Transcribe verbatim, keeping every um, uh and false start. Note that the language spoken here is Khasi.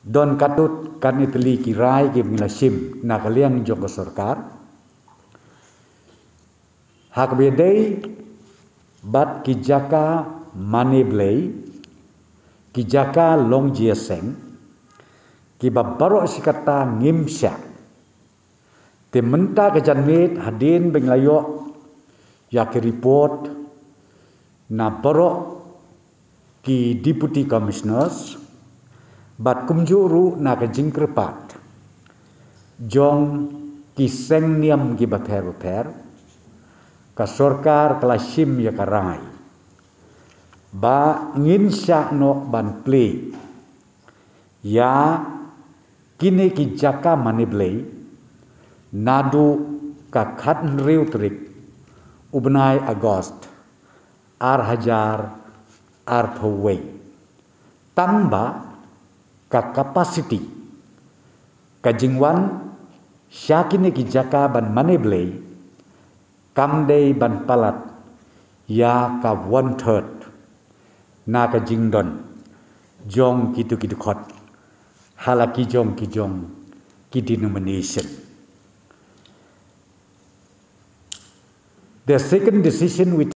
Don katto katne tylli ki rai kiba ngi la shim na ka liang jong ka sorkar ha kaba ïadei bad ki jaka mane blei, ki jaka long jingïaseng, kiba baroh shi katta ngim shah. Te mynta ka janmiet, hadien ba ngi la ïoh ïa ki report na baroh ki Deputy Commissioners bad kumjuh ruh na ka jingkyrpad jong ki seng niam kiba pher bapher, ka sorkar ka la shim ïa ka rai ba ngin shah noh ban plie ïa kine ki jaka mane blei naduh ka khathynriew tarik u bnai August ar hajar arphew wei. Tang ba ka capacity, ka jingwan sha kine ki jaka ban mane blei, kam dei ban palat ïa ka one third na ka jingdon jong kito ki dkhot ha la ki jong ki jong ki denomination. The second decision which